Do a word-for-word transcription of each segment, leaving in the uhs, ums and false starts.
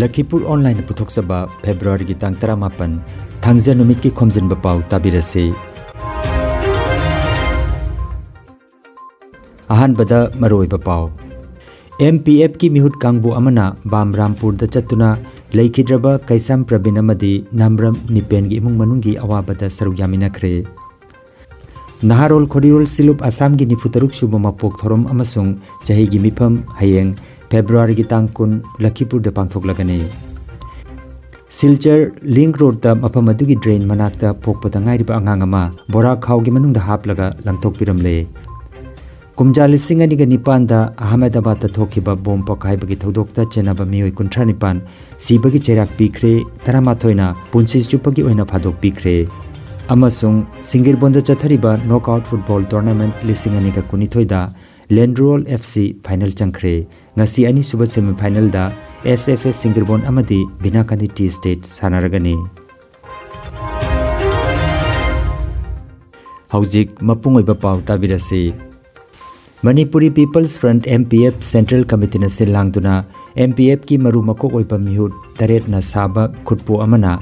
ꯂꯈꯤꯄꯨꯔ ꯑꯣꯟꯂꯥꯏꯟꯅ ꯄꯨꯊꯣꯛꯆꯕ ꯐꯦꯕ꯭ꯔꯨꯋꯥꯔꯤꯒꯤ ꯇꯥꯡ ꯇꯔꯥꯃꯥꯄꯟ, ꯊꯥꯡꯖ ꯅꯨꯃꯤꯠꯀꯤ ꯈꯣꯝꯖꯤꯟꯕ ꯄꯥꯎ ꯇꯥꯕꯤꯔꯁꯤ꯫ ꯑꯍꯥꯟꯕꯗ ꯃꯔꯨꯑꯣꯏꯕ ꯄꯥꯎ꯫ ꯑꯦꯝ ꯄꯤ ꯑꯦꯐꯀꯤ ꯃꯤꯍꯨꯠ ꯀꯥꯡꯕꯨ ꯑꯃꯅ ꯕꯥꯝꯔꯥꯝꯄꯨꯔꯗ ꯆꯠꯇꯨꯅ ꯂꯩꯈꯤꯗ꯭ꯔꯕ ꯀꯩꯁꯥꯝ ꯄ꯭ꯔꯕꯤꯟ ꯑꯃꯗꯤ ꯅꯥꯝꯔꯝ ꯅꯤꯄꯦꯟꯒꯤ ꯏꯃꯨꯡ ꯃꯅꯨꯡꯒꯤ ꯑꯋꯥꯕꯗ ꯁꯔꯨꯛ ꯌꯥꯃꯤꯟꯅꯈ꯭ꯔꯦ꯫ ꯅꯍꯥꯔꯣꯜ ꯈꯣꯔꯤꯔꯣꯜ ꯁꯤꯂꯨꯞ ꯑꯁꯥꯝꯒꯤ ꯅꯤꯐꯨꯇꯔꯨꯛ ꯁꯨꯕ ꯃꯄꯣꯛ ꯊꯧꯔꯝ ꯑꯃꯁꯨꯡ ꯆꯍꯤꯒꯤ ꯃꯤꯐꯝ ꯍꯌꯦꯡ ꯐꯦꯕ꯭ꯔꯨꯋꯥꯔꯤꯒꯤ ꯇꯥꯡ ꯀꯨꯟ ꯂꯈꯤꯄꯨꯔꯗ ꯄꯥꯡꯊꯣꯛꯂꯒꯅꯤ꯫ ꯁꯤꯜꯆꯔ ꯂꯤꯡ ꯔꯣꯗꯇ ꯃꯐꯝ ꯑꯗꯨꯒꯤ ꯗ꯭ꯔꯦꯟ ꯃꯅꯥꯛꯇ ꯄꯣꯛꯄꯗ ꯉꯥꯏꯔꯤꯕ ꯑꯉꯥꯡ ꯑꯃ ꯕꯣꯔꯥ ꯈꯥꯎꯒꯤ ꯃꯅꯨꯡꯗ ꯍꯥꯞꯂꯒ ꯂꯪꯊꯣꯛꯄꯤꯔꯝꯂꯦ꯫ ꯀꯨꯝꯖꯥ ꯂꯤꯁꯤꯡ ꯑꯅꯤꯒ ꯅꯤꯄꯥꯟꯗ ꯑꯍꯃꯦꯗꯕꯥꯗꯇ ꯊꯣꯛꯈꯤꯕ ꯕꯣꯝ ꯄꯣꯈꯥꯏꯕꯒꯤ ꯊꯧꯗꯣꯛꯇ ꯆꯦꯟꯅꯕ ꯃꯤꯑꯣꯏ ꯀꯨꯟꯊ꯭ꯔꯥ ꯅꯤꯄꯥꯟ ꯁꯤꯕꯒꯤ ꯆꯩꯔꯥꯛ ꯄꯤꯈ꯭ꯔꯦ, ꯇꯔꯥꯃꯥꯊꯣꯏꯅ ꯄꯨꯟꯁꯤ ꯆꯨꯞꯄꯒꯤ ꯑꯣꯏꯅ ꯐꯥꯗꯣꯛꯄꯤꯈ꯭ꯔꯦ꯫ ꯑꯃꯁꯨꯡ ꯁꯤꯡꯒꯤꯔꯕꯣꯟꯗ ꯆꯠꯊꯔꯤꯕ ꯅꯣꯛꯑꯥꯎꯠ ꯐꯨꯠꯕꯣꯜ ꯇꯣꯔꯅꯥꯃꯦꯟꯠ ꯂꯤꯁꯤꯡ ꯑꯅꯤꯒ ꯀꯨꯟꯅꯤꯊꯣꯏꯗ ꯂꯦꯟꯗ꯭ꯔꯣꯜ ꯑꯦꯐ ꯁꯤ ꯐꯥꯏꯅꯦꯜ ꯆꯪꯈ꯭ꯔꯦ꯫ ꯉꯁꯤ ꯑꯅꯤꯁꯨꯕ ꯁꯦꯃꯤꯐꯥꯏꯅꯦꯜꯗ ꯑꯦꯁ ꯑꯦꯐ ꯑꯦꯁ ꯁꯤꯡꯒꯤꯔꯕꯣꯟ ꯑꯃꯗꯤ ꯕꯤꯅꯥꯀꯥꯅꯤ ꯇꯤ ꯁ꯭ꯇꯦꯠ ꯁꯥꯟꯅꯔꯒꯅꯤ꯫ ꯍꯧꯖꯤꯛ ꯃꯄꯨꯡ ꯑꯣꯏꯕ ꯄꯥꯎ ꯇꯥꯕꯤꯔꯁꯤ꯫ Manipuri people's front, M P F, central ꯀꯃꯤꯇꯤꯅ ꯁꯤꯜ ꯂꯥꯡꯗꯨꯅ ꯑꯦꯝ ꯄꯤ ꯑꯦꯐꯀꯤ ꯃꯔꯨ ꯃꯀꯣꯛ ꯑꯣꯏꯕ ꯃꯤꯍꯨꯠ ꯇꯔꯦꯠꯅ ꯁꯥꯕ ꯈꯨꯠꯄꯨ ꯑꯃꯅ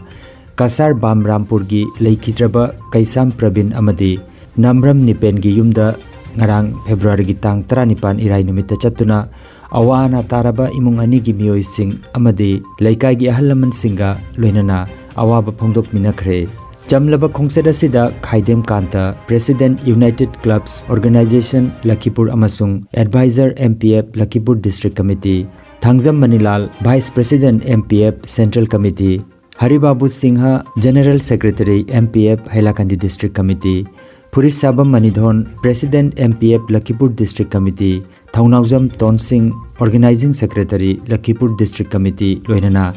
ꯀꯁꯥꯔ ꯕꯥꯝꯔꯥꯝꯄꯨꯔꯒꯤ ꯂꯩꯈꯤꯗ꯭ꯔꯕ ꯀꯩꯁꯥꯝ ꯄ꯭ꯔꯕꯤꯟ ꯑꯃꯗꯤ ꯅꯥꯝꯔꯝ ꯅꯤꯄꯦꯟꯒꯤ ꯌꯨꯝꯗ ꯉꯔꯥꯡ ꯐꯦꯕ꯭ꯔꯨꯋꯥꯔꯤꯒꯤ ꯇꯥꯡ ꯇꯔꯥꯅꯤꯄꯥꯟ ꯏꯔꯥꯏ ꯅꯨꯃꯤꯠꯇ ꯆꯠꯇꯨꯅ ꯑꯋꯥ ꯑꯅꯥ ꯇꯥꯔꯕ ꯏꯃꯨꯡ ꯑꯅꯤꯒꯤ ꯃꯤꯑꯣꯏꯁꯤꯡ ꯑꯃꯗꯤ ꯂꯩꯀꯥꯏꯒꯤ ꯑꯍꯜ ꯂꯃꯟꯁꯤꯡꯒ ꯂꯣꯏꯅꯅ ꯑꯋꯥꯕ ꯐꯣꯡꯗꯣꯛꯃꯤꯟꯅꯈ꯭ꯔꯦ꯫ ꯆꯝꯂꯕ ꯈꯣꯡꯆꯠ ꯑꯁꯤꯗ ꯈꯥꯏꯗꯦꯝ ꯀꯥꯟꯇ, President, United Clubs Organisation ꯂꯈꯤꯄꯨꯔ ꯑꯃꯁꯨꯡ Advisor, M P F Lakhipur District Committee, Thangjam ꯃꯅꯤꯂꯥꯜ, Vice President, M P F Central Committee, ꯍꯔꯤꯕꯥꯕꯨ Singh, General Secretary, M P F Hailakandi District Committee, ꯐꯨꯔꯤꯠꯁꯥꯕꯝ ꯃꯅꯤꯙꯣꯟ, President, M P F Lakhipur District Committee, ꯊꯧꯅꯥꯎꯖꯝ ꯇꯣꯟꯁꯤꯡ, Organizing Secretary, Lakhipur District Committee, ꯂꯣꯏꯅꯅ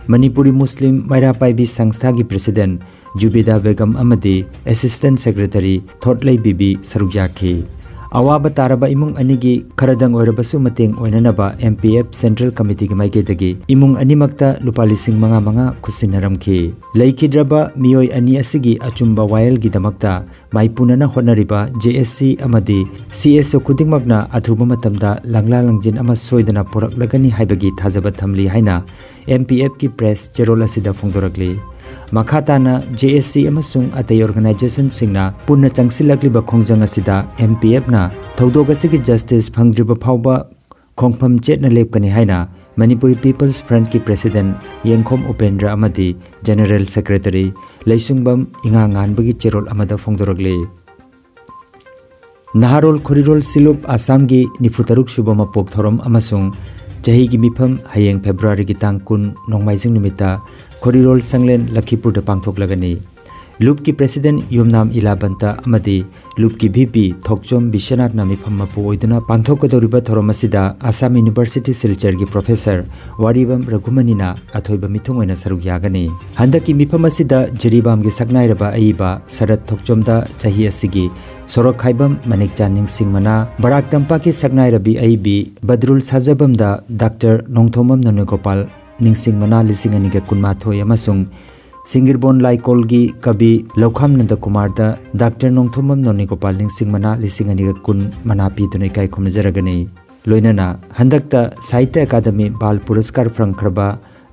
ꯃꯅꯤꯄꯨꯔꯤ ꯃꯨꯁꯂꯤꯝ ꯃꯩꯔꯥ ꯄꯥꯏꯕꯤ ꯁꯪꯁꯊꯥꯒꯤ President ꯖꯨꯕꯤꯗꯥ Begum ꯑꯃꯗꯤ Assistant Secretary ꯊꯣꯠꯂꯩ ꯕꯤꯕꯤ ꯁꯔꯨꯛ ꯌꯥꯈꯤ꯫ ꯑꯋꯥꯕ ꯇꯥꯔꯕ ꯏꯃꯨꯡ ꯑꯅꯤꯒꯤ ꯈꯔꯗꯪ ꯑꯣꯏꯔꯕꯁꯨ ꯃꯇꯦꯡ ꯑꯣꯏꯅꯅꯕ M P F Central Committeeꯒꯤ ꯃꯥꯏꯀꯩꯗꯒꯤ ꯏꯃꯨꯡ ꯑꯅꯤꯃꯛꯇ ꯂꯨꯄꯥ ꯂꯤꯁꯤꯡ ꯃꯉꯥ ꯃꯉꯥ ꯈꯨꯠꯁꯤꯟꯅꯔꯝꯈꯤ꯫ ꯂꯩꯈꯤꯗ꯭ꯔꯕ ꯃꯤꯑꯣꯏ ꯑꯅꯤ ꯑꯁꯤꯒꯤ ꯑꯆꯨꯝꯕ ꯋꯥꯌꯦꯜꯒꯤꯗꯃꯛꯇ ꯃꯥꯏꯄꯨꯅꯅ ꯍꯣꯠꯅꯔꯤꯕ J S C ꯑꯃꯗꯤ C S O ꯈꯨꯗꯤꯡꯃꯛꯅ ꯑꯊꯨꯕ ꯃꯇꯝꯗ ꯂꯪꯂꯥ ꯂꯪꯖꯤꯟ ꯑꯃ ꯁꯣꯏꯗꯅ ꯄꯨꯔꯛꯂꯒꯅꯤ ꯍꯥꯏꯕꯒꯤ ꯊꯥꯖꯕ ꯊꯝꯂꯤ ꯍꯥꯏꯅ M P Fꯀꯤ press ꯆꯦꯔꯣꯜ ꯑꯁꯤꯗ ꯐꯣꯡꯗꯣꯔꯛꯂꯤ꯫ ꯃꯈꯥ ꯇꯥꯅ J S C ꯑꯃꯁꯨꯡ ꯑꯇꯩ organizationꯁꯤꯡꯅ ꯄꯨꯟꯅ ꯆꯪꯁꯤꯜꯂꯛꯂꯤꯕ ꯈꯣꯡꯖꯪ ꯑꯁꯤꯗ M P Fꯅ ꯊꯧꯗꯣꯛ ꯑꯁꯤꯒꯤ justice ꯐꯪꯗ꯭ꯔꯤꯕ ꯐꯥꯎꯕ ꯈꯣꯡꯐꯝ ꯆꯦꯠꯅ ꯂꯦꯞꯀꯅꯤ ꯍꯥꯏꯅ Manipuri People's Frontꯀꯤ president ꯌꯦꯡꯈꯣꯝ ꯎꯄꯦꯟꯗ꯭ꯔ ꯑꯃꯗꯤ general secretary ꯂꯩꯁꯨꯡꯕꯝ ꯏꯉꯥ ꯉꯥꯟꯕꯒꯤ ꯆꯦꯔꯣꯜ ꯑꯃꯗ ꯐꯣꯡꯗꯣꯔꯛꯂꯤ꯫ ꯅꯍꯥꯔꯣꯜ ꯈꯣꯔꯤꯔꯣꯜ ꯁꯤꯂꯨꯞ ꯑꯁꯥꯝꯒꯤ ꯅꯤꯐꯨ ꯇꯔꯨꯛ ꯁꯨꯕ ꯃꯄꯣꯛ ꯊꯧꯔꯝ ꯑꯃꯁꯨꯡ ꯆꯍꯤꯒꯤ ꯃꯤꯐꯝ ꯍꯌꯦꯡ Februaryꯒꯤ ꯇꯥꯡ ꯀꯨꯟ ꯅꯣꯡꯃꯥꯏꯖꯤꯡ ꯅꯨꯃꯤꯠꯇ ꯈꯣꯔꯤꯔꯣꯜ ꯁꯪꯂꯦꯟ ꯂꯈꯤꯄꯨꯔꯗ ꯄꯥꯡꯊꯣꯛꯂꯒꯅꯤ꯫ ꯂꯨꯞꯀꯤ president ꯌꯨꯝꯅꯥꯝ ꯏꯂꯥꯕꯟꯇ ꯑꯃꯗꯤ ꯂꯨꯞꯀꯤ V P ꯊꯣꯛꯆꯣꯝ ꯕꯤꯁ꯭ꯋꯅꯥꯊꯅ ꯃꯤꯐꯝ ꯃꯄꯨ ꯑꯣꯏꯗꯨꯅ ꯄꯥꯡꯊꯣꯛꯀꯗꯧꯔꯤꯕ ꯊꯧꯔꯝ ꯑꯁꯤꯗ Assam University ꯁꯤꯜꯆꯔꯒꯤ professor ꯋꯥꯔꯤꯕꯝ ꯔꯘꯨꯃꯅꯤꯅ ꯑꯊꯣꯏꯕ ꯃꯤꯊꯨꯡ ꯑꯣꯏꯅ ꯁꯔꯨꯛ ꯌꯥꯒꯅꯤ꯫ ꯍꯟꯗꯛꯀꯤ ꯃꯤꯐꯝ ꯑꯁꯤꯗ ꯖꯤꯔꯤꯕꯥꯝꯒꯤ ꯁꯛꯅꯥꯏꯔꯕ ꯑꯏꯕ ꯁꯔꯠ ꯊꯣꯛꯆꯣꯝꯗ ꯆꯍꯤ ꯑꯁꯤꯒꯤ ꯁꯣꯔꯣꯛꯈꯥꯏꯕꯝ ꯃꯅꯤꯛꯆꯥꯟ ꯅꯤꯡꯁꯤꯡ ꯃꯅꯥ, ꯕꯔꯥꯛ ꯇꯝꯄꯥꯛꯀꯤ ꯁꯛꯅꯥꯏꯔꯕꯤ ꯑꯏꯕꯤ ꯕꯗ꯭ꯔꯨꯜ ꯁꯥꯖꯕꯝꯗ ꯗꯥꯛꯇꯔ ꯅꯣꯡꯊꯣꯝꯕꯝ ꯅꯣꯅꯦꯒꯣꯄꯥꯜ ꯅꯤꯡꯁꯤꯡ ꯃꯅꯥ ꯂꯤꯁꯤꯡ ꯑꯅꯤꯒ ꯀꯨꯟꯃꯥꯊꯣꯏ ꯑꯃꯁꯨꯡ ꯁꯤꯡꯒꯤꯔꯕꯣꯟ ꯂꯥꯏꯀꯣꯜꯒꯤ ꯀꯕꯤ ꯂꯧꯈꯥꯝ ꯅꯟꯗꯀꯨꯃꯥꯔꯗ ꯗꯥꯛꯇꯔ ꯅꯣꯡꯊꯣꯝꯕꯝ ꯅꯣꯅꯤꯒꯣꯄꯥꯜ ꯅꯤꯡꯁꯤꯡ ꯃꯅꯥ ꯂꯤꯁꯤꯡ ꯑꯅꯤꯒ ꯀꯨꯟ ꯃꯅꯥ ꯄꯤꯗꯨꯅ ꯏꯀꯥꯏ ꯈꯨꯝꯅꯖꯔꯒꯅꯤ꯫ ꯂꯣꯏꯅꯅ ꯍꯟꯗꯛꯇ ꯁꯥꯍꯤꯇ꯭ꯌ ꯑꯀꯥꯗꯃꯤ ꯕꯥꯜ ꯄꯨꯔꯁꯀꯥꯔ ꯐꯪꯈ꯭ꯔꯕ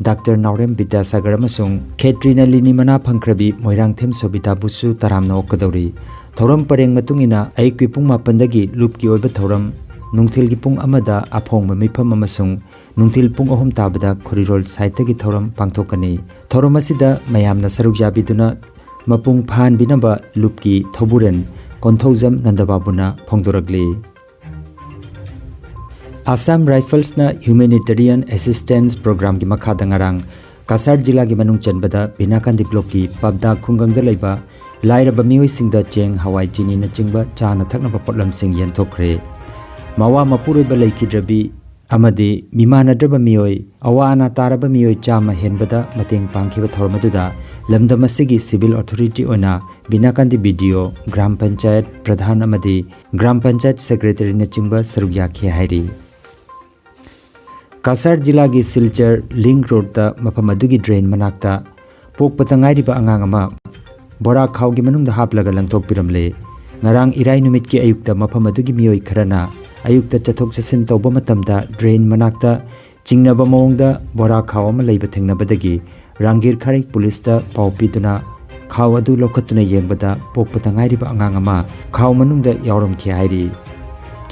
ꯗꯥꯛꯇꯔ ꯅꯥꯎꯔꯦꯝ ꯕꯤꯗ꯭ꯌꯥꯁꯥꯒꯔ ꯑꯃꯁꯨꯡ ꯈꯦꯇ꯭ꯔꯤ ꯅꯂꯤꯅꯤ ꯃꯅꯥ ꯐꯪꯈ꯭ꯔꯕꯤ ꯃꯣꯏꯔꯥꯡꯊꯦꯝ ꯁꯣꯕꯤꯇꯥꯕꯨꯁꯨ ꯇꯔꯥꯝꯅ ꯑꯣꯛꯀꯗꯧꯔꯤ꯫ ꯊꯧꯔꯝ ꯄꯔꯦꯡ ꯃꯇꯨꯡ ꯏꯟꯅ ꯑꯌꯨꯛꯀꯤ ꯄꯨꯡ ꯃꯥꯄꯟꯗꯒꯤ ꯂꯨꯞꯀꯤ ꯑꯣꯏꯕ ꯊꯧꯔꯝ, ꯅꯨꯡꯊꯤꯜꯒꯤ ꯄꯨꯡ ꯑꯃꯗ ꯑꯐꯣꯡꯕ ꯃꯤꯐꯝ ꯑꯃꯁꯨꯡ ꯅꯨꯡꯊꯤꯜ ꯄꯨꯡ ꯑꯍꯨꯝ ꯇꯥꯕꯗ ꯈꯣꯔꯤꯔꯣꯜ ꯁꯥꯍꯤꯇ꯭ꯌꯒꯤ ꯊꯧꯔꯝ ꯄꯥꯡꯊꯣꯛꯀꯅꯤ꯫ ꯊꯧꯔꯝ ꯑꯁꯤꯗ ꯃꯌꯥꯝꯅ ꯁꯔꯨꯛ ꯌꯥꯕꯤꯗꯨꯅ ꯃꯄꯨꯡ ꯐꯥꯍꯟꯕꯤꯅꯕ ꯂꯨꯞꯀꯤ ꯊꯧꯕꯨꯔꯦꯟ ꯀꯣꯟꯊꯧꯖꯝ ꯅꯟꯗꯕꯥꯕꯨꯅ ꯐꯣꯡꯗꯣꯔꯛꯂꯤ꯫ Assam Riflesꯅ Humanitarian Assistance Programꯒꯤ ꯃꯈꯥꯗ ꯉꯔꯥꯡ ꯀꯁꯥꯔ ꯖꯤꯂꯥꯒꯤ ꯃꯅꯨꯡ ꯆꯟꯕꯗ ꯕꯤꯅꯥꯀꯥꯟꯗꯤ ꯕ꯭ꯂꯣꯛꯀꯤ ꯄꯕꯗꯥ ꯈꯨꯡꯒꯪꯗ ꯂꯩꯕ ꯂꯥꯏꯔꯕ ꯃꯤꯑꯣꯏꯁꯤꯡꯗ ꯆꯦꯡ, ꯍꯋꯥꯏ, ꯆꯤꯅꯤꯅꯆꯤꯡꯕ ꯆꯥꯅ ꯊꯛꯅꯕ ꯄꯣꯠꯂꯝꯁꯤꯡ ꯌꯦꯟꯊꯣꯛꯈ꯭ꯔꯦ꯫ ꯃꯋꯥ ꯃꯄꯨꯔꯣꯏꯕ ꯂꯩꯈꯤꯗ꯭ꯔꯕꯤ ꯑꯃꯗꯤ ꯃꯤꯃꯥꯟꯅꯗ꯭ꯔꯕ ꯃꯤꯑꯣꯏ, ꯑꯋꯥ ꯑꯅꯥ ꯇꯥꯔꯕ ꯃꯤꯑꯣꯏ ꯆꯥꯝꯃ ꯍꯦꯟꯕꯗ ꯃꯇꯦꯡ ꯄꯥꯡꯈꯤꯕ ꯊꯧꯔꯝ ꯑꯗꯨꯗ ꯂꯝꯗꯝ ꯑꯁꯤꯒꯤ civil authority ꯑꯣꯏꯅ ꯕꯤꯅꯥꯀꯥꯟꯗꯤ BDO, ꯒ꯭ꯔꯥꯝ ꯄꯟꯆꯥꯌꯠ ꯄ꯭ꯔꯙꯥꯟ ꯑꯃꯗꯤ ꯒ꯭ꯔꯥꯝ ꯄꯟꯆꯥꯌꯠ secretaryꯅꯆꯤꯡꯕ ꯁꯔꯨꯛ ꯌꯥꯈꯤ ꯍꯥꯏꯔꯤ꯫ ꯀꯁꯥꯔ ꯖꯤꯂꯥꯒꯤ ꯁꯤꯜꯆꯔ ꯂꯤꯡ ꯔꯣꯗꯇ ꯃꯐꯝ ꯑꯗꯨꯒꯤ drain ꯃꯅꯥꯛꯇ ꯄꯣꯛꯄꯇ ꯉꯥꯏꯔꯤꯕ ꯑꯉꯥꯡ ꯑꯃ ꯕꯣꯔꯥ ꯈꯥꯎꯒꯤ ꯃꯅꯨꯡꯗ ꯍꯥꯞꯂꯒ ꯂꯪꯊꯣꯛꯄꯤꯔꯝꯂꯦ꯫ ꯉꯔꯥꯡ ꯏꯔꯥꯏ ꯅꯨꯃꯤꯠꯀꯤ ꯑꯌꯨꯛꯇ ꯃꯐꯝ ꯑꯗꯨꯒꯤ ꯃꯤꯑꯣꯏ ꯈꯔꯅ ꯑꯌꯨꯛꯇ ꯆꯠꯊꯣꯛ ꯆꯠꯁꯤꯟ ꯇꯧꯕ ꯃꯇꯝꯗ drain ꯃꯅꯥꯛꯇ ꯆꯤꯡꯅꯕ ꯃꯑꯣꯡꯗ ꯕꯣꯔꯥ ꯈꯥꯎ ꯑꯃ ꯂꯩꯕ ꯊꯦꯡꯅꯕꯗꯒꯤ ꯔꯥꯡꯒꯤꯔ ꯈꯥꯔꯩ ꯄꯨꯂꯤꯁꯇ ꯄꯥꯎ ꯄꯤꯗꯨꯅ ꯈꯥꯎ ꯑꯗꯨ ꯂꯧꯈꯠꯇꯨꯅ ꯌꯦꯡꯕꯗ ꯄꯣꯛꯄꯇ ꯉꯥꯏꯔꯤꯕ ꯑꯉꯥꯡ ꯑꯃ ꯈꯥꯎ ꯃꯅꯨꯡꯗ ꯌꯥꯎꯔꯝꯈꯤ ꯍꯥꯏꯔꯤ꯫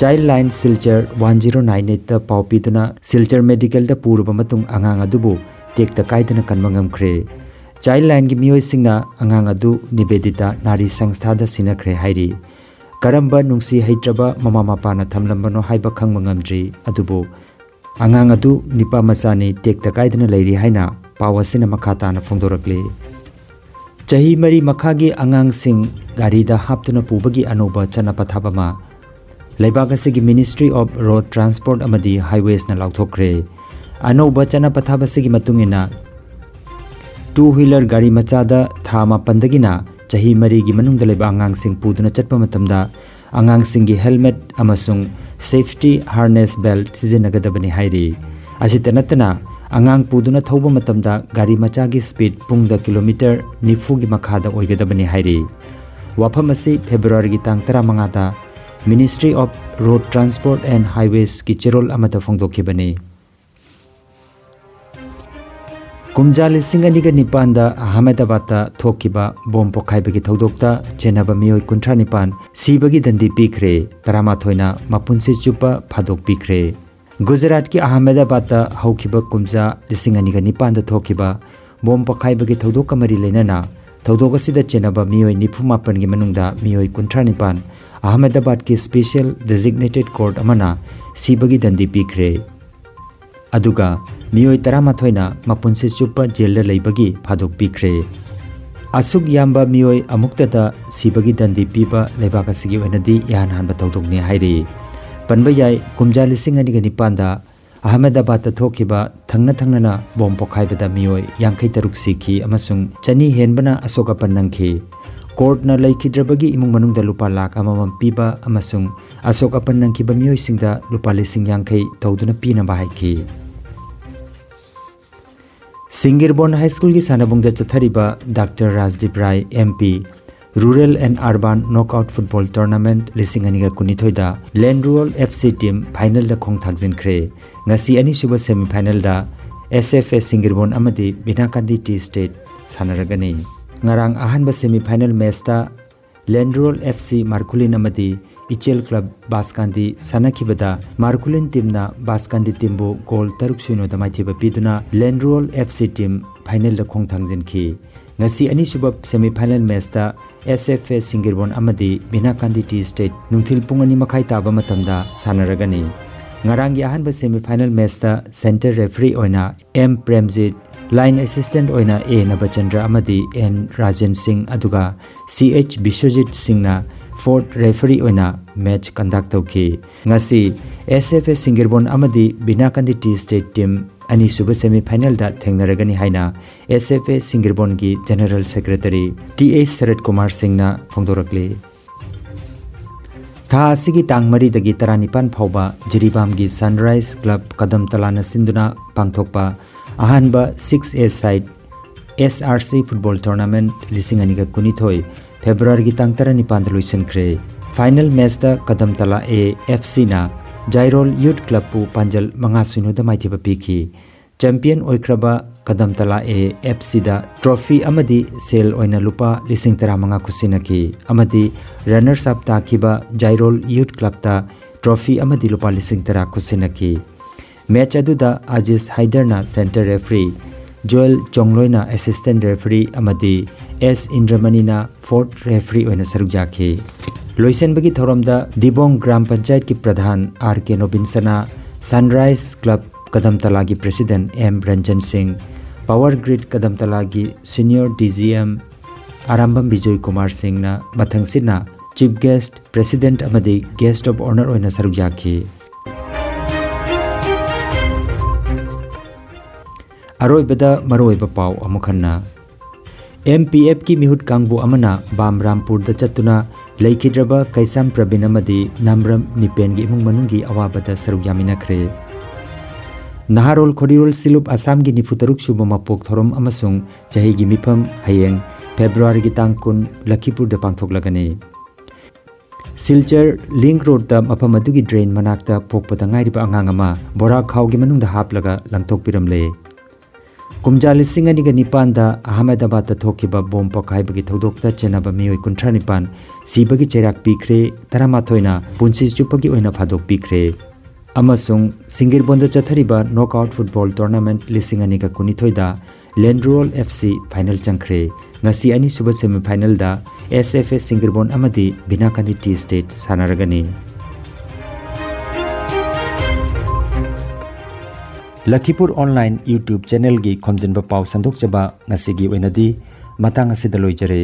Child Line Silchar one zero nine eight ꯇ ꯄꯥꯎ ꯄꯤꯗꯨꯅ ꯁꯤꯜꯆꯔ medicalꯗ ꯄꯨꯔꯕ ꯃꯇꯨꯡ ꯑꯉꯥꯡ ꯑꯗꯨꯕꯨ ꯇꯦꯛꯇ ꯀꯥꯏꯗꯅ ꯀꯟꯕ ꯉꯝꯈ꯭ꯔꯦ꯫ Child Lineꯒꯤ ꯃꯤꯑꯣꯏꯁꯤꯡꯅ ꯑꯉꯥꯡ ꯑꯗꯨ ꯅꯤꯕꯦꯗꯤꯇꯥ ꯅꯥꯔꯤ ꯁꯪꯁꯊꯥꯗ ꯁꯤꯟꯅꯈ꯭ꯔꯦ ꯍꯥꯏꯔꯤ꯫ ꯀꯔꯝꯕ ꯅꯨꯡꯁꯤ ꯍꯩꯇ꯭ꯔꯕ ꯃꯃꯥ ꯃꯄꯥꯅ ꯊꯝꯂꯝꯕꯅꯣ ꯍꯥꯏꯕ ꯈꯪꯕ ꯉꯝꯗ꯭ꯔꯤ, ꯑꯗꯨꯕꯨ ꯑꯉꯥꯡ ꯑꯗꯨ ꯅꯤꯄꯥ ꯃꯆꯥꯅꯤ, ꯇꯦꯛꯇ ꯀꯥꯏꯗꯅ ꯂꯩꯔꯤ ꯍꯥꯏꯅ ꯄꯥꯎ ꯑꯁꯤꯅ ꯃꯈꯥ ꯇꯥꯅ ꯐꯣꯡꯗꯣꯔꯛꯂꯤ꯫ ꯆꯍꯤ ꯃꯔꯤ ꯃꯈꯥꯒꯤ ꯑꯉꯥꯡꯁꯤꯡ ꯒꯥꯔꯤꯗ ꯍꯥꯞꯇꯨꯅ ꯄꯨꯕꯒꯤ ꯑꯅꯧꯕ ꯆꯠꯅ ꯄꯊꯥꯞ ꯑꯃ ꯂꯩꯕꯥꯛ ꯑꯁꯤꯒꯤ Ministry of Road Transport ꯑꯃꯗꯤ Highwaysꯅ ꯂꯥꯎꯊꯣꯛꯈ꯭ꯔꯦ꯫ ꯑꯅꯧꯕ ꯆꯠꯅ ꯄꯊꯥꯞ ꯑꯁꯤꯒꯤ ꯃꯇꯨꯡ ꯏꯟꯅ, two wheeler ꯒꯥꯔꯤ ꯃꯆꯥꯗ ꯊꯥ ꯃꯥꯄꯟꯗꯒꯤꯅ ꯆꯍꯤ ꯃꯔꯤꯒꯤ ꯃꯅꯨꯡꯗ ꯂꯩꯕ ꯑꯉꯥꯡꯁꯤꯡ ꯄꯨꯗꯨꯅ ꯆꯠꯄ ꯃꯇꯝꯗ ꯑꯉꯥꯡꯁꯤꯡꯒꯤ helmet ꯑꯃꯁꯨꯡ safety harness belt ꯁꯤꯖꯤꯟꯅꯒꯗꯕꯅꯤ ꯍꯥꯏꯔꯤ꯫ ꯑꯁꯤꯇ ꯅꯠꯇꯅ, ꯑꯉꯥꯡ ꯄꯨꯗꯨꯅ ꯊꯧꯕ ꯃꯇꯝꯗ ꯒꯥꯔꯤ ꯃꯆꯥꯒꯤ speed ꯄꯨꯡꯗ kilometre ꯅꯤꯐꯨꯒꯤ ꯃꯈꯥꯗ ꯑꯣꯏꯒꯗꯕꯅꯤ ꯍꯥꯏꯔꯤ꯫ ꯋꯥꯐꯝ ꯑꯁꯤ Februaryꯒꯤ ꯇꯥꯡ ꯇꯔꯥꯃꯉꯥꯗ Ministry of Road Transport and Highwaysꯀꯤ ꯆꯦꯔꯣꯜ ꯑꯃꯗ ꯐꯣꯡꯗꯣꯛꯈꯤꯕꯅꯤ꯫ ꯀꯨꯝꯖꯥ ꯂꯤꯁꯤꯡ ꯑꯅꯤꯒ ꯅꯤꯄꯥꯟꯗ ꯑꯍꯃꯦꯗꯥꯕꯥꯗꯇ ꯊꯣꯛꯈꯤꯕ ꯕꯣꯝ ꯄꯣꯈꯥꯏꯕꯒꯤ ꯊꯧꯗꯣꯛꯇ ꯆꯦꯟꯅꯕ ꯃꯤꯑꯣꯏ ꯀꯨꯟꯊ꯭ꯔꯥ ꯅꯤꯄꯥꯟ ꯁꯤꯕꯒꯤ ꯗꯟꯗꯤ ꯄꯤꯈ꯭ꯔꯦ, ꯇꯔꯥꯃꯥꯊꯣꯏꯅ ꯃꯄꯨꯟꯁꯤ ꯆꯨꯞꯄ ꯐꯥꯗꯣꯛꯄꯤꯈ꯭ꯔꯦ꯫ ꯒꯨꯖꯔꯥꯠꯀꯤ ꯑꯍꯃꯦꯗꯥꯕꯥꯗꯇ ꯍꯧꯈꯤꯕ ꯀꯨꯝꯖꯥ ꯂꯤꯁꯤꯡ ꯑꯅꯤꯒ ꯅꯤꯄꯥꯟꯗ ꯊꯣꯛꯈꯤꯕ ꯕꯣꯝ ꯄꯣꯈꯥꯏꯕꯒꯤ ꯊꯧꯗꯣꯛꯀ ꯃꯔꯤ ꯂꯩꯅꯅ ꯊꯧꯗꯣꯛ ꯑꯁꯤꯗ ꯆꯦꯟꯅꯕ ꯃꯤꯑꯣꯏ ꯅꯤꯐꯨ ꯃꯥꯄꯟꯒꯤ ꯃꯅꯨꯡꯗ ꯃꯤꯑꯣꯏ ꯀꯨꯟꯊ꯭ꯔꯥ ꯅꯤꯄꯥꯟ ꯑꯍꯃꯦꯗꯥꯕꯥꯗꯀꯤ Special Designated Court ꯑꯃꯅ ꯁꯤꯕꯒꯤ ꯗꯟꯗꯤ ꯄꯤꯈ꯭ꯔꯦ꯫ ꯑꯗꯨꯒ ꯃꯤꯑꯣꯏ ꯇꯔꯥꯃꯥꯊꯣꯏꯅ ꯃꯄꯨꯟꯁꯤ ꯆꯨꯞꯄ ꯖꯦꯜꯗ ꯂꯩꯕꯒꯤ ꯐꯥꯗꯣꯛꯄꯤꯈ꯭ꯔꯦ꯫ ꯑꯁꯨꯛ ꯌꯥꯝꯕ ꯃꯤꯑꯣꯏ ꯑꯃꯨꯛꯇꯗ ꯁꯤꯕꯒꯤ ꯗꯟꯗꯤ ꯄꯤꯕ ꯂꯩꯕꯥꯛ ꯑꯁꯤꯒꯤ ꯑꯣꯏꯅꯗꯤ ꯏꯍꯥꯟ ꯍꯥꯟꯕ ꯊꯧꯗꯣꯛꯅꯤ ꯍꯥꯏꯔꯤ꯫ ꯄꯟꯕ ꯌꯥꯏ, ꯀꯨꯝꯖꯥ ꯂꯤꯁꯤꯡ ꯑꯅꯤꯒ ꯅꯤꯄꯥꯟꯗ ꯑꯍꯃꯦꯗꯥꯕꯥꯗꯇ ꯊꯣꯛꯈꯤꯕ ꯊꯪꯅ ꯊꯪꯅꯅ ꯕꯣꯝ ꯄꯣꯈꯥꯏꯕꯗ ꯃꯤꯑꯣꯏ ꯌꯥꯡꯈꯩ ꯇꯔꯨꯛ ꯁꯤꯈꯤ ꯑꯃꯁꯨꯡ ꯆꯅꯤ ꯍꯦꯟꯕꯅ ꯑꯁꯣꯛ ꯑꯄꯟ ꯅꯪꯈꯤ꯫ ꯀꯣꯔꯠꯅ ꯂꯩꯈꯤꯗ꯭ꯔꯕꯒꯤ ꯏꯃꯨꯡ ꯃꯅꯨꯡꯗ ꯂꯨꯄꯥ ꯂꯥꯈ ꯑꯃꯃꯝ ꯄꯤꯕ ꯑꯃꯁꯨꯡ ꯑꯁꯣꯛ ꯑꯄꯟ ꯅꯪꯈꯤꯕ ꯃꯤꯑꯣꯏꯁꯤꯡꯗ ꯂꯨꯄꯥ ꯂꯤꯁꯤꯡ ꯌꯥꯡꯈꯩ ꯇꯧꯗꯨꯅ ꯄꯤꯅꯕ ꯍꯥꯏꯈꯤ꯫ ꯁꯤꯡꯒꯤꯔꯕꯣꯟ ꯍꯥꯏ ꯁ꯭ꯀꯨꯜꯒꯤ ꯁꯥꯟꯅꯕꯨꯡꯗ ꯆꯠꯊꯔꯤꯕ doctor ꯔꯥꯖꯗꯤꯞ Rai, M P, Rural and Urban Knockout Football Tournament ꯂꯤꯁꯤꯡ ꯑꯅꯤꯒ ꯀꯨꯟꯅꯤꯊꯣꯏꯗ ꯂꯦꯟꯔꯨꯋꯜ F C team finalꯗ ꯈꯣꯡ ꯊꯥꯡꯖꯤꯟꯈ꯭ꯔꯦ꯫ ꯉꯁꯤ ꯑꯅꯤꯁꯨꯕ semi finalꯗ S F A ꯁꯤꯡꯒꯤꯔꯕꯣꯟ ꯑꯃꯗꯤ ꯕꯤꯅꯥꯀꯥꯟꯗꯤ Tea Estate ꯁꯥꯟꯅꯔꯒꯅꯤ꯫ ꯉꯔꯥꯡ ꯑꯍꯥꯟꯕ semi final matchꯇ ꯂꯦꯟꯔꯨꯋꯜ F C ꯃꯥꯔꯀꯨꯂꯤꯟ ꯑꯃꯗꯤ ꯏꯆꯦꯜ ꯀ꯭ꯂꯕ ꯕꯥꯁꯀꯥꯟꯗꯤ ꯁꯥꯟꯅꯈꯤꯕꯗ ꯃꯥꯔꯀꯨꯂꯤꯟ teamꯅ ꯕꯥꯁꯀꯥꯟꯗꯤ teamꯕꯨ ꯒꯣꯜ ꯇꯔꯨꯛ ꯁꯨꯏꯅꯣꯗ ꯃꯥꯏꯊꯤꯕ ꯄꯤꯗꯨꯅ ꯂꯦꯟꯔꯨꯋꯜ F C team finalꯗ ꯈꯣꯡ ꯊꯥꯡꯖꯤꯟꯈꯤ꯫ ꯉꯁꯤ ꯑꯅꯤꯁꯨꯕ semi final matchꯇ S F A ꯁꯤꯡꯒꯤꯔꯕꯣꯟ ꯑꯃꯗꯤ ꯕꯤꯅꯥꯀꯥꯟꯗꯤ Tea Estate ꯅꯨꯡꯊꯤꯜ ꯄꯨꯡ ꯑꯅꯤ ꯃꯈꯥꯏ ꯇꯥꯕ ꯃꯇꯝꯗ ꯁꯥꯟꯅꯔꯒꯅꯤ꯫ ꯉꯔꯥꯡꯒꯤ ꯑꯍꯥꯟꯕ semi final matchꯇ center referee ꯑꯣꯏꯅ M ꯄ꯭ꯔꯦꯝꯖꯤꯠ, line assistant ꯑꯣꯏꯅ A ꯅꯕꯆꯟꯗ꯭ꯔ ꯑꯃꯗꯤ N ꯔꯥꯖꯦꯟ ꯁꯤꯡ, ꯑꯗꯨꯒ C H ꯕꯤꯁ꯭ꯋꯖꯤꯠ ꯁꯤꯡꯅ fourth referee ꯑꯣꯏꯅ match conduct ꯇꯧꯈꯤ꯫ ꯉꯁꯤ S F A ꯁꯤꯡꯒꯤꯔꯕꯣꯟ ꯑꯃꯗꯤ ꯕꯤꯅꯥꯀꯥꯟꯗꯤ Tea Estate team ꯑꯅꯤꯁꯨꯕ semi finalꯗ ꯊꯦꯡꯅꯔꯒꯅꯤ ꯍꯥꯏꯅ S F A ꯁꯤꯡꯒꯤꯔꯕꯣꯟꯒꯤ General Secretary T H ꯁꯔꯠ ꯀꯨꯃꯥꯔ ꯁꯤꯡꯅ ꯐꯣꯡꯗꯣꯔꯛꯂꯤ꯫ ꯊꯥ ꯑꯁꯤꯒꯤ ꯇꯥꯡ ꯃꯔꯤꯗꯒꯤ ꯇꯔꯥꯅꯤꯄꯥꯟ ꯐꯥꯎꯕ ꯖꯤꯔꯤꯕꯥꯝꯒꯤ Sunrise Club ꯀꯗꯝ ꯇꯂꯥꯅ ꯁꯤꯟꯗꯨꯅ ꯄꯥꯡꯊꯣꯛꯄ ꯑꯍꯥꯟꯕ six A side S R C football tournament ꯂꯤꯁꯤꯡ ꯑꯅꯤꯒ ꯀꯨꯟꯅꯤꯊꯣꯏ Februaryꯒꯤ ꯇꯥꯡ ꯇꯔꯥꯅꯤꯄꯥꯟꯗ ꯂꯣꯏꯁꯤꯟꯈ꯭ꯔꯦ꯫ Final matchꯇ ꯀꯗꯝ ꯇꯂꯥ A F Cꯅ ꯖꯥꯏꯔꯣꯜ Youth Clubꯄꯨ ꯄꯥꯟꯖꯜ ꯃꯉꯥ ꯁꯨꯏꯅꯣꯗ ꯃꯥꯏꯊꯤꯕ ꯄꯤꯈꯤ꯫ Champion ꯑꯣꯏꯈ꯭ꯔꯕ ꯀꯗꯝ ꯇꯂꯥ A F Cꯗ trophy ꯑꯃꯗꯤ ꯁꯦꯜ ꯑꯣꯏꯅ ꯂꯨꯄꯥ ꯂꯤꯁꯤꯡ ꯇꯔꯥꯃꯉꯥ ꯈꯨꯠꯁꯤꯟꯅꯈꯤ ꯑꯃꯗꯤ runners up ꯇꯥꯈꯤꯕ ꯖꯥꯏꯔꯣꯜ Youth Clubꯇ trophy ꯑꯃꯗꯤ ꯂꯨꯄꯥ ꯂꯤꯁꯤꯡ ꯇꯔꯥ ꯈꯨꯠꯁꯤꯟꯅꯈꯤ꯫ Match ꯑꯗꯨꯗ ꯑꯖꯤꯁ ꯍꯥꯏꯗꯔꯅ center referee, Joel ꯆꯣꯡꯂꯣꯏꯅ assistant referee ꯑꯃꯗꯤ S ꯏꯟꯗ꯭ꯔꯃꯅꯤꯅ fourth referee ꯑꯣꯏꯅ ꯁꯔꯨꯛ ꯌꯥꯈꯤ꯫ ꯂꯣꯏꯁꯤꯟꯕꯒꯤ ꯊꯧꯔꯝꯗ ꯗꯤꯕꯣꯡ ꯒ꯭ꯔꯥꯝ ꯄꯟꯆꯥꯌꯠꯀꯤ ꯄ꯭ꯔꯙꯥꯟ R K ꯅꯣꯕꯤꯟꯁꯅꯥ, Sunrise Club ꯀꯗꯝ ꯇꯂꯥꯒꯤ president M Ranjan ꯁꯤꯡ, Power Grid ꯀꯗꯝ ꯇꯂꯥꯒꯤ senior D G M Arambam Bijoy Kumar ꯁꯤꯡꯅ ꯃꯊꯪꯁꯤꯠꯅ Chief Guest, President ꯑꯃꯗꯤ Guest of Honour ꯑꯣꯏꯅ ꯁꯔꯨꯛ ꯌꯥꯈꯤ꯫ ꯑꯔꯣꯏꯕꯗ ꯃꯔꯨꯑꯣꯏꯕ ꯄꯥꯎ ꯑꯃꯨꯛ ꯍꯟꯅ꯫ ꯑꯦꯝ ꯄꯤ ꯑꯦꯐꯀꯤ ꯃꯤꯍꯨꯠ ꯀꯥꯡꯕꯨ ꯑꯃꯅ ꯕꯥꯝꯔꯥꯝꯄꯨꯔꯗ ꯆꯠꯇꯨꯅ ꯂꯩꯈꯤꯗ꯭ꯔꯕ ꯀꯩꯁꯥꯝ ꯄ꯭ꯔꯕꯤꯟ ꯑꯃꯗꯤ ꯅꯥꯝꯔꯝ ꯅꯤꯄꯦꯟꯒꯤ ꯏꯃꯨꯡ ꯃꯅꯨꯡꯒꯤ ꯑꯋꯥꯕꯗ ꯁꯔꯨꯛ ꯌꯥꯃꯤꯟꯅꯈ꯭ꯔꯦ꯫ ꯅꯍꯥꯔꯣꯜ ꯈꯣꯔꯤꯔꯣꯜ ꯁꯤꯂꯨꯞ ꯑꯁꯥꯝꯒꯤ ꯅꯤꯐꯨ ꯇꯔꯨꯛ ꯁꯨꯕ ꯃꯄꯣꯛ ꯊꯧꯔꯝ ꯑꯃꯁꯨꯡ ꯆꯍꯤꯒꯤ ꯃꯤꯐꯝ ꯍꯌꯦꯡ ꯐꯦꯕ꯭ꯔꯨꯋꯥꯔꯤꯒꯤ ꯇꯥꯡ ꯀꯨꯟ ꯂꯈꯤꯄꯨꯔꯗ ꯄꯥꯡꯊꯣꯛꯂꯒꯅꯤ꯫ ꯁꯤꯜꯆꯔ ꯂꯤꯡ ꯔꯣꯗꯇ ꯃꯐꯝ ꯑꯗꯨꯒꯤ ꯗ꯭ꯔꯦꯟ ꯃꯅꯥꯛꯇ ꯄꯣꯛꯄꯗ ꯉꯥꯏꯔꯤꯕ ꯑꯉꯥꯡ ꯑꯃ ꯕꯣꯔꯥ ꯈꯥꯎꯒꯤ ꯃꯅꯨꯡꯗ ꯍꯥꯞꯂꯒ ꯂꯪꯊꯣꯛꯄꯤꯔꯝꯂꯦ꯫ ꯀꯨꯝꯖꯥ ꯂꯤꯁꯤꯡ ꯑꯅꯤꯒ ꯅꯤꯄꯥꯟꯗ ꯑꯍꯃꯦꯗꯕꯥꯗꯇ ꯊꯣꯛꯈꯤꯕ ꯕꯣꯝ ꯄꯣꯈꯥꯏꯕꯒꯤ ꯊꯧꯗꯣꯛꯇ ꯆꯦꯟꯅꯕ ꯃꯤꯑꯣꯏ ꯀꯨꯟꯊ꯭ꯔꯥ ꯅꯤꯄꯥꯟ ꯁꯤꯕꯒꯤ ꯆꯩꯔꯥꯛ ꯄꯤꯈ꯭ꯔꯦ, ꯇꯔꯥꯃꯥꯊꯣꯏꯅ ꯄꯨꯟꯁꯤ ꯆꯨꯞꯄꯒꯤ ꯑꯣꯏꯅ ꯐꯥꯗꯣꯛꯄꯤꯈ꯭ꯔꯦ꯫ ꯑꯃꯁꯨꯡ ꯁꯤꯡꯒꯤꯔꯕꯣꯟꯗ ꯆꯠꯊꯔꯤꯕ ꯅꯣꯛꯑꯥꯎꯠ ꯐꯨꯠꯕꯣꯜ ꯇꯣꯔꯅꯥꯃꯦꯟꯠ ꯂꯤꯁꯤꯡ ꯑꯅꯤꯒ ꯀꯨꯟꯅꯤꯊꯣꯏꯗ ꯂꯦꯟꯗ꯭ꯔꯨꯋꯣꯜ ꯑꯦꯐ ꯁꯤ ꯐꯥꯏꯅꯦꯜ ꯆꯪꯈ꯭ꯔꯦ꯫ ꯉꯁꯤ ꯑꯅꯤꯁꯨꯕ ꯁꯦꯃꯤꯐꯥꯏꯅꯦꯜꯗ ꯑꯦꯁ ꯑꯦꯐ ꯑꯦ ꯁꯤꯡꯒꯤꯔꯕꯣꯟ ꯑꯃꯗꯤ ꯕꯤꯅꯥꯀꯥꯅꯤ ꯇꯤ ꯁ꯭ꯇꯦꯠ ꯁꯥꯟꯅꯔꯒꯅꯤ꯫ ꯂꯈꯤꯄꯨꯔ ꯑꯣꯟꯂꯥꯏꯟ YouTube ꯆꯦꯅꯦꯜꯒꯤ ꯈꯣꯝꯖꯤꯟꯕ ꯄꯥꯎ ꯁꯟꯗꯣꯛꯆꯕ ꯉꯁꯤꯒꯤ ꯑꯣꯏꯅꯗꯤ ꯃꯇꯥꯡ ꯑꯁꯤꯗ ꯂꯣꯏꯖꯔꯦ꯫